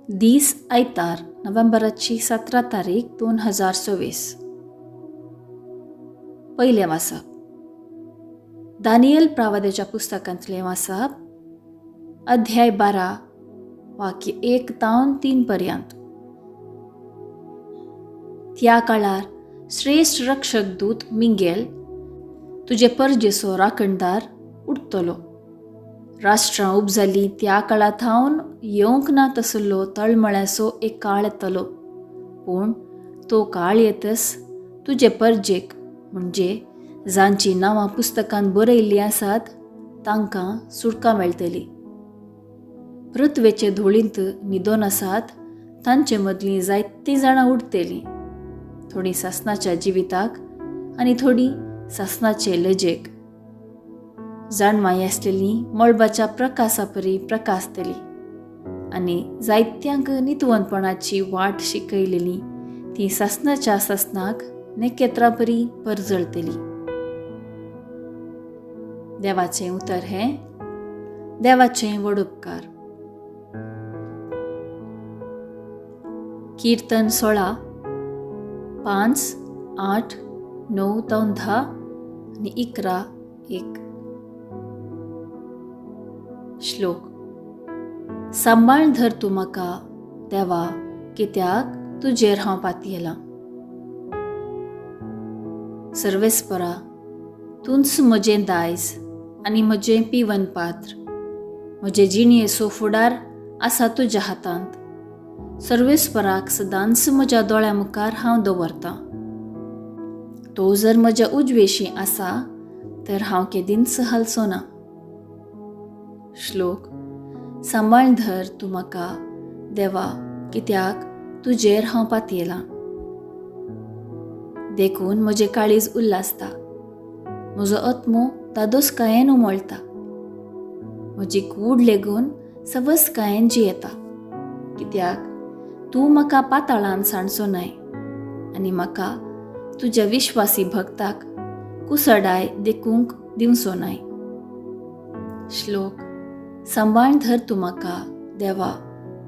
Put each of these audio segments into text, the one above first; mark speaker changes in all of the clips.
Speaker 1: दीस आयतार नोव्हेंबराची 17 तारीख 2024. पयलें वाचप दानियल प्रावाद्याच्या पुस्तकांतलें वाचप, अध्याय 12 वाक्य 1 तावन 3 पर्यंत. त्या काळार श्रेश्ठ रक्षक दूत मिंगेल तुजे परजेचो राखणदार उडतलो. राष्ट्रां उब जालीं त्या काळा थावन येवंक ना तसलो तळमळ्याचो एक काळ येतलो, पूण तो काळ येतस तुजे परजेक म्हणजे जांचीं नांवां पुस्तकांत बरयल्लीं आसात तांकां सुटका मेळटली. पृथ्वेचे धुळींत न्हिदोन आसात तांचे मदलीं जायतीं जाणां उडतलीं, थोडीं सासनाच्या जिविताक आनी थोडीं सासनाचे लजेक. जाणवाय आसलेली मळबाच्या प्रकासापरी प्रकासतली आनी जायत्यांक नितवनपणाची वाट शिकयलेली ती सासनाच्या सासनाक नेकेत्रापरी परजळतली. देवाचें उतर हें देवाचें व्हड उपकार. कीर्तन 16 5 8 9 10 आनी 11 1. श्लोक. सांबाळ धर तूं म्हाका देवा, कित्याक तुजेर हांव पातयेलां. सर्वेस्परा, तूंच म्हजें दायज आनी म्हजें पिवन पात्र, म्हजे जिणयेचो फुडार आसा तुज्या हातांत. सर्वेस्पराक सदांच म्हज्या दोळ्या मुखार हांव दवरतां. तो जर म्हज्या उजवेशी आसा तर हांव केदींच हालचो ना. श्लोक. सांबाळ धर तूं म्हाका देवा, कित्याक तुजेर हांव पातयेलां. देखून म्हजें काळीज उल्हासता, म्हजो आत्मो धादोसकायेन उमळटा, म्हजी कूड लेगून सवसकायेन जियेता, कित्याक तूं म्हाका पाताळान सांडचो नाय आनी म्हाका तुज्या विश्वासी भक्ताक कुसडाय देखूंक दिवचो नाय. श्लोक. सांबाळ धर तूं म्हाका देवा,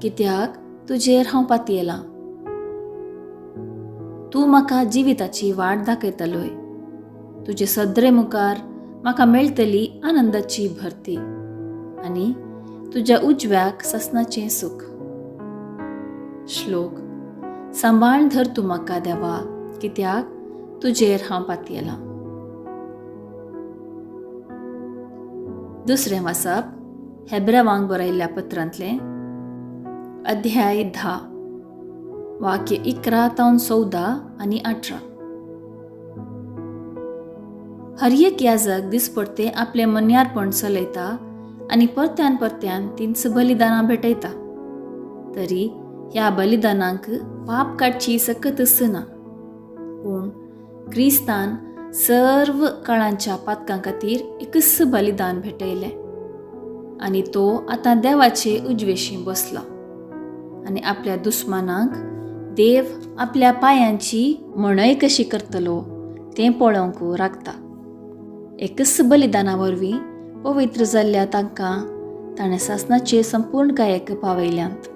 Speaker 1: कित्याक तुजेर हांव पातयेलां. तूं म्हाका जिविताची वाट दाखयतलोय, तुजे सदरे मुखार म्हाका मेळटली आनंदाची भरती आनी तुज्या उजव्याक सासनाचें सूख. श्लोक. सांबाळ धर तूं म्हाका देवा, कित्याक तुजेर हांव पातयेलां. दुसरें वाचप हेब्रेवांक बरयल्ल्या पत्रांतलें, अध्याय 10 वाक्य 11 तावन 14 आनी 18. हर एक याजक दिसपडते आपलें मन्यारपण चलयता आनी परत्यान परत्यान तींच बलिदानां भेटयता, तरी ह्या बलिदानांक पाप काडची सकतच ना. पूण क्रिस्तान सर्व काळांच्या पातकां खातीर एकच बलिदान भेटयलें आनी तो आतां देवाचे उजवेशी बसला आनी आपल्या दुस्मानांक देव आपल्या पांयांची म्हणय कशी करतलो तें पळोवंक राखता. एकच बलिदाना वरवीं पवित्र जाल्ल्या तांकां ताणें सासनाचे संपूर्णकायेक पावयल्यांत.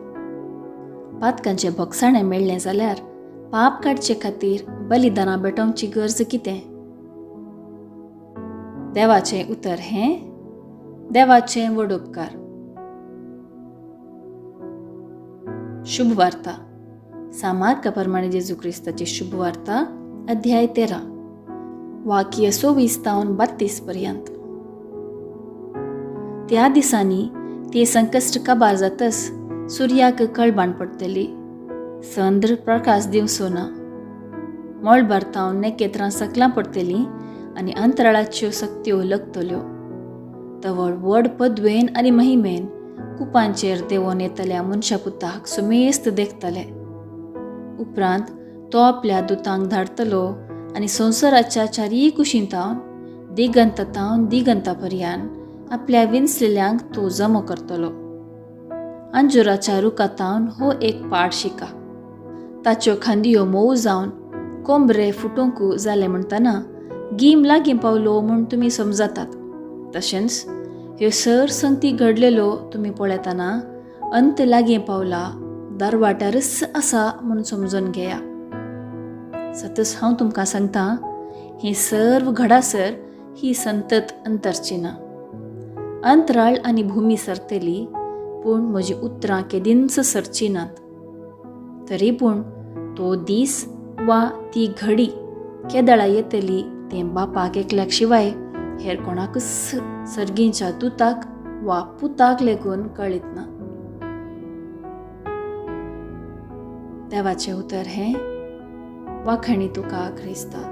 Speaker 1: पातकांचें भोगसाणें मेळ्ळें जाल्यार पाप काडचे खातीर बलिदानां भेटोवची गरज कितें? देवाचें उतर हें देवाचें व्हड उपकार. शुभवार्ता. सामार्का प्रमाणे जेजू क्रिस्ताची शुभवार्ता, अध्याय 13 वाक्य 26 तावन 32 पर्यंत. त्या दिसांनी ते संकश्ट काबार जातस सुर्याक कळबाण पडटली, चंद्र प्रकाश दिवचो ना, मळबार तावन नेकेत्रां सकलां पडटलीं आनी अंतराळाच्यो सक्त्यो लगतल्यो. तवळ व्हड पदवेन आनी महिमेन कुपांचेर देंवोन येतल्या मनशापुताक सुमेस्त देखतले. उपरांत तो आपल्या दुतांक धाडतलो आनी संवसाराच्या चारीय कुशींतावन दिगंत तावन दिगंता पर्यान आपल्या विंचलेल्यांक तो जमो करतलो. अंजुराच्या रुखातावन हो एक पाठ शिका. ताच्यो खांदयो मोव जावन कोंबरे फुटूंक जाले म्हणटना गीम लागीं पावलो म्हूण तुमी समजतात. तशेंच ह्यो सर संगती घडलेलो तुमी पळयतना अंत लागीं पावला दारवाट्यारच आसा म्हूण समजून घेया. सतच हांव तुमकां सांगता, हें सर्व घडासर ही संतत अंतरची ना. अंतराळ आनी भुमी सरतली, पूण म्हजी उतरां केदींच सरची नात. तरी पूण तो दीस वा ती घडी केदळा येतली तें बापाक एकल्याक शिवाय हेर कोणाकच सर्गींच्या दुताक वा पुताक लेगून कळीत ना. देवाचें उतर हें. वाखाणी तुका क्रिस्ता.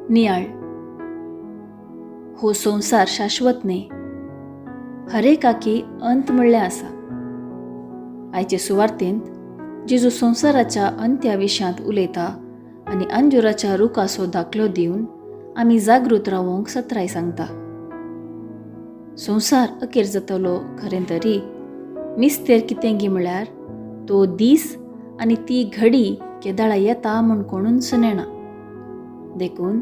Speaker 1: नियाळ. हो संवसार शाश्वत न्ही, हरेकाकी अंत म्हणलें आसा. आयचे सुवार्तेंत जेजू संवसाराच्या अंत्या विशयांत उलयता आनी अंजुराच्या रुखाचो दाखलो दिवन आमी जागृत रावोंक सत्राय सांगता. संवसार अखेर जातलो खरें तरी मिस्तेर कितें गी म्हळ्यार तो दीस आनी ती घडी केदाळा येता म्हूण कोणूच नेणा. देखून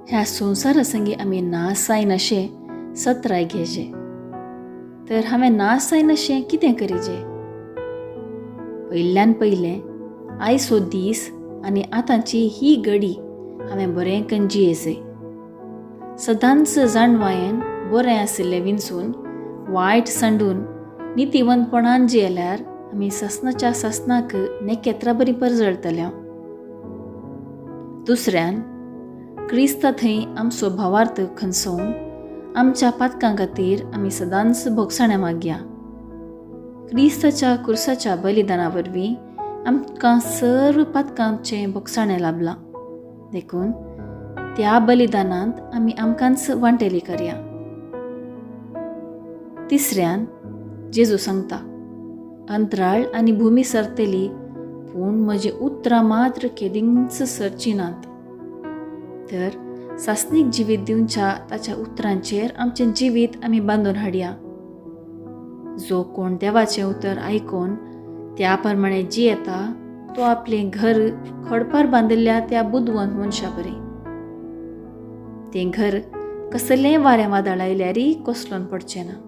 Speaker 1: ह्या संवसारा संगी आमी नास जायनाशें सत्राय घेजे. तर हांवें नास जायनाशें कितें करीजे? पयल्यान पयलें आयचो दीस आनी आतांची ही घडी हांवें बरें कन्न जियेजे. सदांच जाणवायेन बरें आशिल्लें विंचून वायट सांडून नितीवंतपणान जियेल्यार आमी सासणाच्या सासणाक नेकेत्रा बरी परजळटले. दुसऱ्यान क्रिस्ता थंय आमचो भावार्थ खंसोवन आमच्या पातकां खातीर आमी सदांच भोगसाण्या मागया. क्रिस्ताच्या कुर्साच्या बलिदाना वरवीं आमकां सर्व पातकांचें भोगसाणें लाभलां. देखून त्या बलिदानांत आमी आमकांच वांटेली करया. तिसऱ्यान जेजू सांगता, अंतराळ आनी भुमी सरतली, पूण म्हजी उतरां मात्र केदींच सरची नात. तर सासणीक जिवीत दिवच्या ताच्या उतरांचेर आमचें जिवीत आमी बांदून हाडया. जो कोण देवाचें उतर आयकून त्या प्रमाणे जियेता तो आपलें घर खडपार बांदिल्ल्या त्या बुदवंत मनशा बरी. तें घर कसलेंय वारें वादळ आयल्यारय कोसळून पडचें ना.